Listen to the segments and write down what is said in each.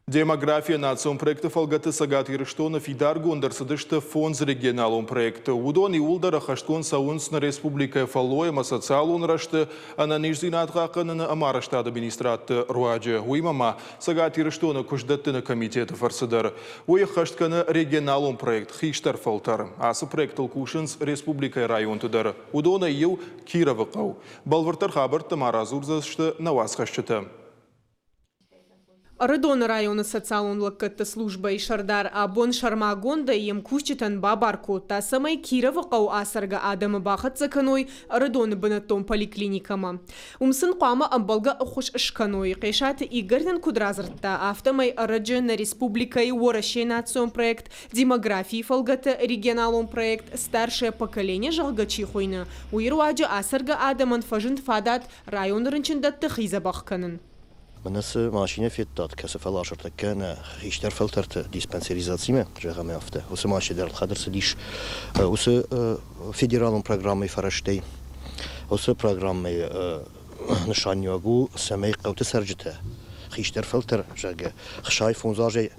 Демография национ проекты фӕлгӕты Цӕгат Ирыстоны фидаргонд ӕрцыдысты фондз регионалон проекты. Уыдон иууылдӕр ӕххӕстгонд цӕуынц нӕ республикӕйы фӕллой ӕмӕ социалон рӕзты, ӕнӕниздзинад хъахъхъӕныны ӕмӕ арӕзтады министрадты руаджы. Уыимӕ ма Цӕгат Ирыстоны куыстдӕттыны комитеты фӕрцы дӕр. Уый ӕххӕст кӕны регионалон проект «Хистӕр фӕлтӕр». Ацы проектыл кусынц республикӕйы районты дӕр. Уыдонӕй иу Кировы хъӕу. Бӕлвырддӕр хабӕрттӕ ма радзурдзысты нӕ уацхӕсджытӕ. Ӕрыдоны районы социалон лӕггӕдты службӕйы сӕрдар абон сӕрмагондӕй йе мкусджытӕн бабар кодта, цӕмӕй Кировы хъӕуы ацӕргӕ адӕмы бахӕццӕ кӕной Ӕрыдоны бынӕттон поликлиникӕмӕ. Уым сын хъуамӕ ӕмбӕлгӕ ӕххуыс скӕной. Хъесаты Игорь нын куыд радзырдта, афтӕмӕй ӕрӕджы нӕ республикӕйы Уӕрӕсе национ проект «Демографийы фӕлгӕты регионалон проект «Старшее поколение», зӕгъгӕ, чи хуыйны, уый руаджы ацӕргӕ адӕмӕн фӕзынд фадат районы рынчындӕтты хи дзӕбӕх кӕнын. Мӕнӕ цы машинӕ федтат, кӕцы фӕласыртӕ кӕнӕ хистӕр фӕлтӕрты диспансеризацимӕ, зӕгъӕм афтӕ, уыцы машинӕ дӕр ӕлхӕд ӕрцыдис уыцы федералон программӕйы фӕрӕзтӕй. Уыцы программӕйы нысаниуӕг у, цӕмӕй хъӕуты цӕрджытӕ, хистӕр фӕлтӕр, зӕгъгӕ, 65 азӕй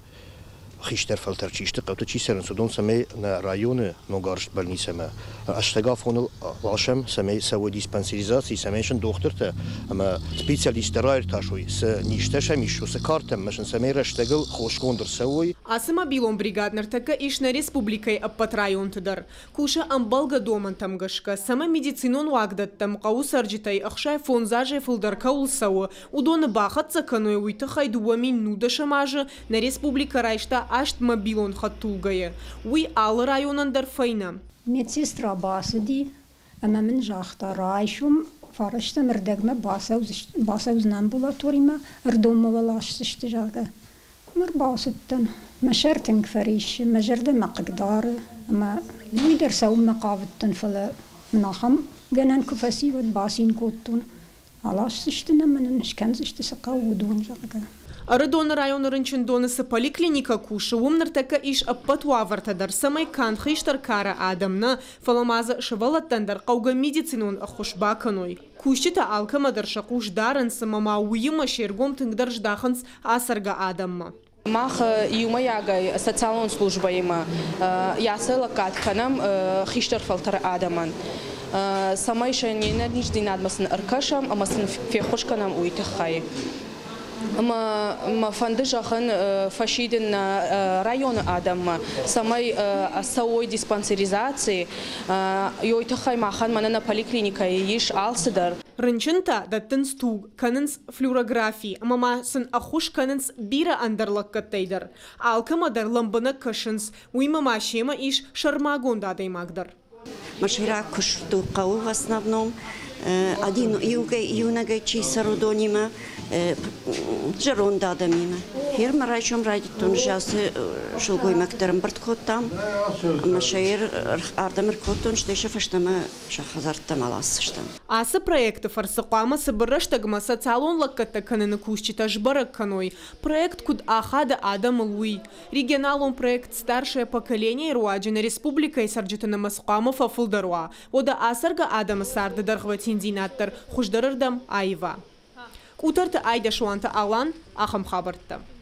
хистӕр фӕлтӕр чи сты, хъӕуты чи цӕрынц, уыдон цӕмӕй нӕ районы ногарызт больницӕмӕ ӕстӕг афоныл ласӕм, цӕмӕй цӕуой диспансеризаци, цӕмӕй сын дохтыртӕ ӕмӕ специалисттӕ раиртасой, цы низтӕ сӕм ис, уыцы картӕм ӕмӕ сын цӕмӕй рӕстӕгыл хосгонд ӕрцӕуой. Ацы мобилон бригад ныртӕккӕ ис нӕ республикӕйы ӕппӕт районты дӕр. Кусы ӕмбӕлгӕ домӕнтӕм гӕсгӕ, цӕмӕй медицинон уагдӕттӕм хъӕуы цӕрджытӕй 65 азӕй фылдӕр кӕуыл цӕуы, уыдоны бахӕццӕ кӕной, уый тыххӕй 2019 азы нӕ республикӕ райста аст мобилон хӕдтулгӕйы. Уый алы районӕн дӕр фӕйнӕ. Медсестра бацыди ӕмӕ мын загъта, райсом фарӕстӕм ӕрдӕгмӕ бацӕудзынӕ амбулаторимӕ, ӕрдонмӕ уӕ ласдзысты, зӕгъгӕ. Ныр бацыдтӕн. Мӕ сӕр тынг фӕриссы, мӕ зӕрдӕ мӕ хъыгдары ӕмӕ уый дӕр цӕуынмӕ хъавыдтӕн, фӕлӕ мын ахӕм гӕнӕн куы фӕци, уӕд бацин кодтон. Аласдзысты нӕ ӕмӕ нын скӕндзысты, цы хъӕуы, уыдон, зӕгъгӕ. Ӕрыдоны районы рынчындоны цы поликлиникӕ кусы, уым ныртӕккӕ ис ӕппӕт уавӕртӕ дӕр, цӕмӕй канд хистӕр кары адӕм нӕ, фӕлӕ ма дзы сывӕллӕттӕн дӕр хъӕугӕ медицинон ӕххуыс бакӕной. Кусджытӕ алкӕмӕ дӕр сӕ хъус дарынц ӕмӕ ма уыимӕ се ргом тынгдӕр здахынц ацӕргӕ адӕммӕ. Мах иумӕйагӕй социалон службӕимӕ йӕ лӕггад кӕнӕм хистӕр фӕлтӕры адӕмӕн, цӕмӕй сӕ не нӕниздзинадмӕ сын ӕркӕсӕм ӕмӕ сын феххуыс кӕнӕм, уый тыххӕй. Ӕмӕ мӕ фӕнды зӕгъын, фӕсидын нӕ районы адӕммӕ, цӕмӕй цӕуой диспансеризаци. Йой тыххӕй махӕн мӕнӕ нӕ поликлиникӕйы ис алцыдӕр. Рынчынтӕ дӕттынц туг, кӕнынц флюорографи ӕмӕ ма сын ӕххуыс кӕнынц бирӕ ӕндӕр лӕггӕдтӕй дӕр. Алкӕмӕ дӕр лӕмбынӕг кӕсынц, уыимӕ ма семӕ ис сӕрмагонд адӕймаг дӕр. Мӕ сӕйраг куыст у хъӕуы в основном один иунӕгӕй чи цӕры, уыдонимӕ, зӕронд адӕмимӕ. Фермӕ райсом райдыдтон, ацы сылгоймӕгты ӕрӕмбырд кодтам ӕмӕ сӕ ардӕм ӕркодтон, стӕй сӕ фӕстӕмӕ сӕ хӕдзӕрттӕм аласдзыстӕм. Ацы проекты фӕрцы хъуамӕ цыбыр рӕстӕгмӕ социалон лӕггӕдтӕ кӕныны кусджытӕ сбӕрӕг кӕной, проект куыд ахады адӕмыл, уый. Регионалон проект «Старшее поколение» руаджы нӕ республикӕйы цӕрджыты нымӕц хъуамӕ фӕфылдӕр уа, уӕдӕ ацӕргӕ адӕмы царды дӕргъвӕтиндзинад дӕр хуыздӕрырдӕм аива. Къутӕрты Айдӕ Суанты Алан, ахӕм хабӕрттӕ.